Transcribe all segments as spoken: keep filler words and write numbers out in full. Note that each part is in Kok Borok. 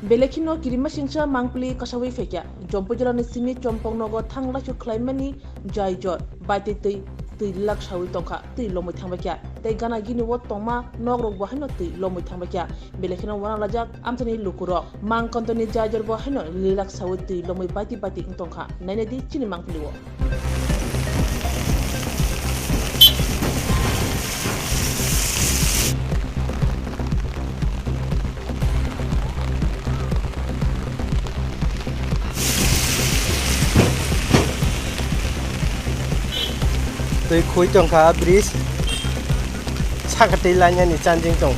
Belai kheno kirimasingcha mangpili kasawi phaikha. Jompui jora ni simi Chompok nogo thang laisuk khlaimani jai jor, baiti twi, twi lak sawi tongkha, twi lomwi thangbaikha. Tei gana gini o tongma nok rok bo haino twi lomwi thangbaikha. Belai kheno uanalaijak amchaini lukurok. Mang kontoni jai jor bo haino lilak sawi twi lomwi baiti baiti wng tongkha. Nainai di chini mangpili o. Twi khwi tongkha bridge. Saka twi lainani chanjing tong.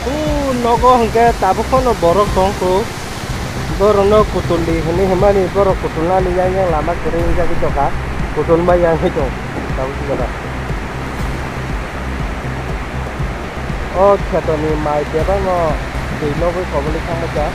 O nogo hwnkhe tabuk phano borok tongkho. Borokno kutuldi hwnwi hwnmani borok kutulnani yang yang lama kwrwi wngjagwi tongkha. Kutulma yang hai tong tabuk jora. O khetoni mai bebakno twi nogwi koboli thangbaikha.